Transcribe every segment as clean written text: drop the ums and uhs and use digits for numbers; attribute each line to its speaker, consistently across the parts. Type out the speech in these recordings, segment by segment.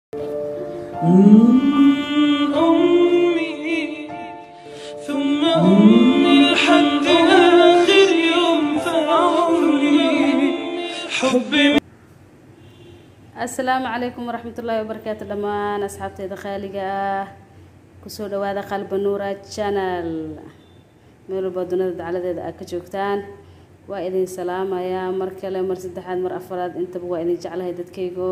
Speaker 1: أمي ثم أمي لحد آخر يوم في عمري حبي.
Speaker 2: Asalaamu calaykum waraxmatullaahi wabarakaatu dhammaan asxaabteyda khaaliga ah, kusoo dhawaada Qalba Nuura Channel. Meel walba dunida dacaladeeda aad ka joogtaan, waa idin salaamayaa mar kale, mar saddexaad, mar afaraad, intaba waa idin jeclahay dadkaygo.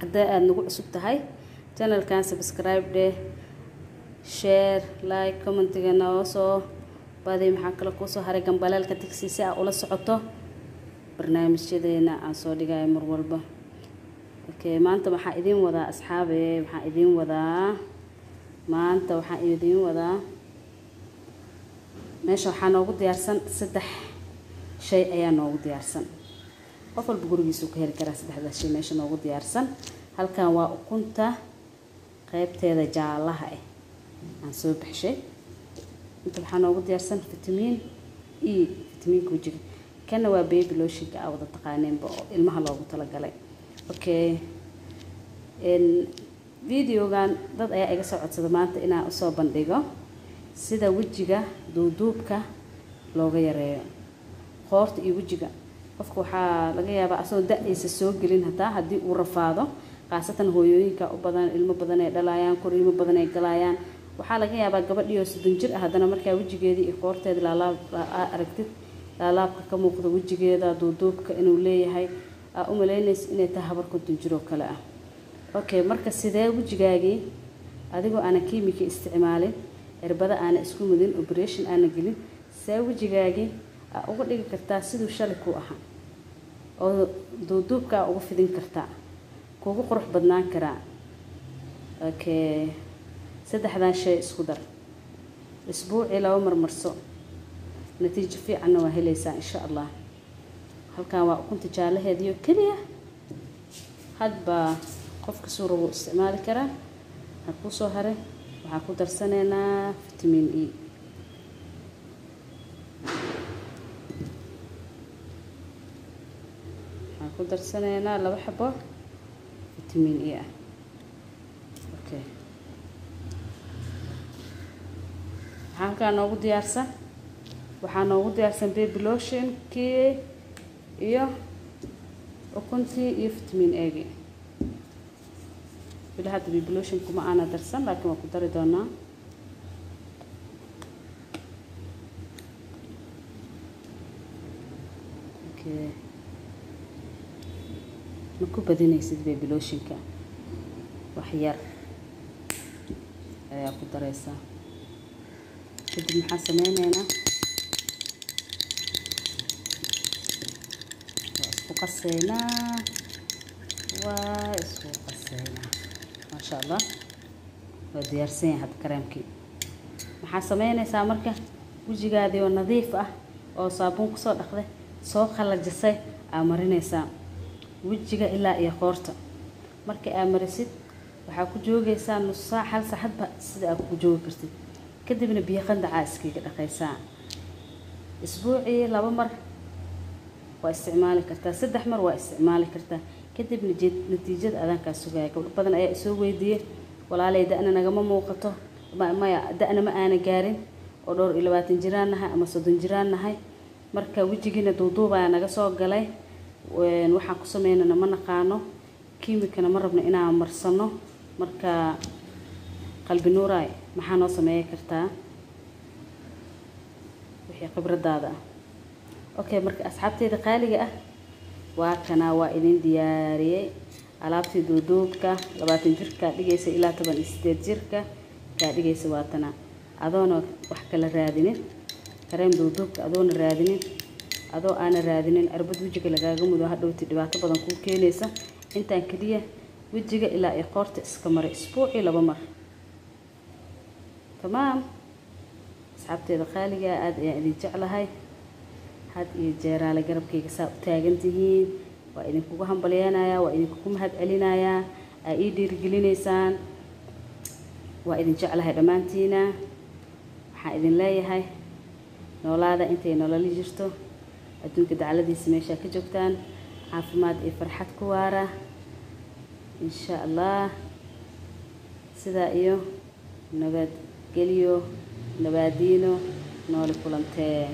Speaker 2: Haddii aada nagu cusub tahay channelkan, subscribe dheh, share, like, commentiga noo soo badi. Maxaa kale kuusoo haray? Gambaleelka tagsi si aa ula socoto barnaamijyadeena aan soo dhigayo mar walba. Okay, maanta waxaa idiin wadaa, asxaabe, waxaa idiin wadaa maanta, waxaa idiin wadaa meesha waxaa noogu diyaarsan saddex shay ayaa noogu diyaarsan. Qof walba gurigiisuu ka heli karaa saddexdaas shay meesha noogu diyaarsan. Halkan waa ukunta qeybteeda jaalaha ah aan soo baxshay. Inta waxaa noogu diyaarsan vitamin E, vitamiinka wejiga. Kana waa baby lotionka aa wada taqaaneenba oo ilmaha loogu talagalay. Okay, videogan dad ayaa iga soo codsada maanta inaan usoo bandhigo sida wejiga duuduubka looga yareeyo, qoorta iyo wejiga. Qofka waxaa laga yaabaa asagoo da-aysa soo gelin hataa haddii uu rafaado, khaasatan hooyooyinka u badan, ilmo badan ay dhalayaan, koriimo badan ay galayaan. Waxaa laga yaabaa gabadhiioo 30 jir ah haddana markaa wejigeedii iyo qoorteeda laalaab aa aragtid, laalaabka ka muuqda wejigeeda, duuduubka inuu leeyahay, aa u malaynaysa inay tahay habar 50 jir oo kale ah. Okay, marka sidee wejigaagii adigoo aanan kiimika isticmaalin, cirbada aana isku mudin, operation aana gelin, see wejigaagii aa uga dhigi kartaa siduu shalay ku ahaa oo duuduubka aa uga fidin kartaa, kugu qurux badnaan karaa? Okay, saddexdan shay isku dar, isbuucii laba marmarso, natiijo fiicanna waa helaysaa insha Allah. Halkan waa ukunta jaalaheediyo keliya, hadba qofka suu rabo isticmaali karaa. Waxaa kusoo haray, waxaa ku darsanaynaa vitamin E. Waxaan ku darsanaynaa laba xabo vitamin E ah. Okay, waxaa halkaa noogu diyaarsan, waxaa noogu diyaarsan baby lotionkii iyo ukuntii iyo vitamin A-gii. Weli hadda baby lotion kuma aana darsan, laakiin waan ku dari doonaa. Okay, ma ku badinaysid baby lotionka, wax yar ayaa ku dareysaa. Kadib maxaa sameyneynaa? Waa isku qaseynaa, waa isku qaseynaa. Maasha Allah, waa diyaarsan yahay hadda kareemkii. Maxaa sameynaysaa marka? Wejigaadii oo nadiif ah oo saabuun kusoo dhaqday, soo qalajisay, aa marinaysaa wejiga ilaa iyo qoorta. Marka aa marisid, waxaa ku joogaysaa nus saac, hal saac, hadba sida aad ku joogi kartid. Kadibna biyo qandacaa iskaga dhaqaysaa. Isbuucii laba mar waa isticmaali kartaa, saddex mar waa isticmaali kartaa. Kadibna natiijada adaankaa sugaya. Gabdho badan ayaa isoo weydiiyey: "Walaalay, da-na nagama muuqato, maya, da-na ma aana gaarin oo dhowr iyo labaatan jiraan nahay ama 30 jiraan nahay, marka wejigiina duuduubaa naga soo galay, waxaan ku sameynana ma naqaano, kiimikana ma rabno inaan marsano. Marka Qalbi Nuuraay, maxaa noo sameeyi kartaa wixii khibradaada ah?" Okay, marka asxaabteyda qaaliga ah, waa kanaa, waa idin diyaariyey alaabtii duuduubka 20 jirka dhigaysa ilaa 18 jirka kaa dhigaysa. Waa tana, adoona wax kala raadinin, kareem duuduubka adoona raadinin, adoo aana raadinin cirbad wejiga lagaaga mudo, hadhowti dhibaato badan kuu keenaysa. Intaan keliya wejiga ilaa iyo qoorta iska maray isbuucii laba mar. Tamaam. Asxaabteeda qaaliga, aada ayaan idin jeclahay. Had iyo jeeraale garabkayga saa u taagan tihiin, waa idinkugu hambalyeynayaa, waa idinkugu mahad celinayaa, aa ii dhiirigelinaysaan. Waa idin jeclahay dhammaantiina. Waxaan idin leeyahay noolaada intay nololi jirto. Adduunka dacladiisa meeshaa ka joogtaan, caafimaad iyo farxad ku waara. Insha Allah sidaa iyo nabadgelyo, nabaadiino, nooli kulantee.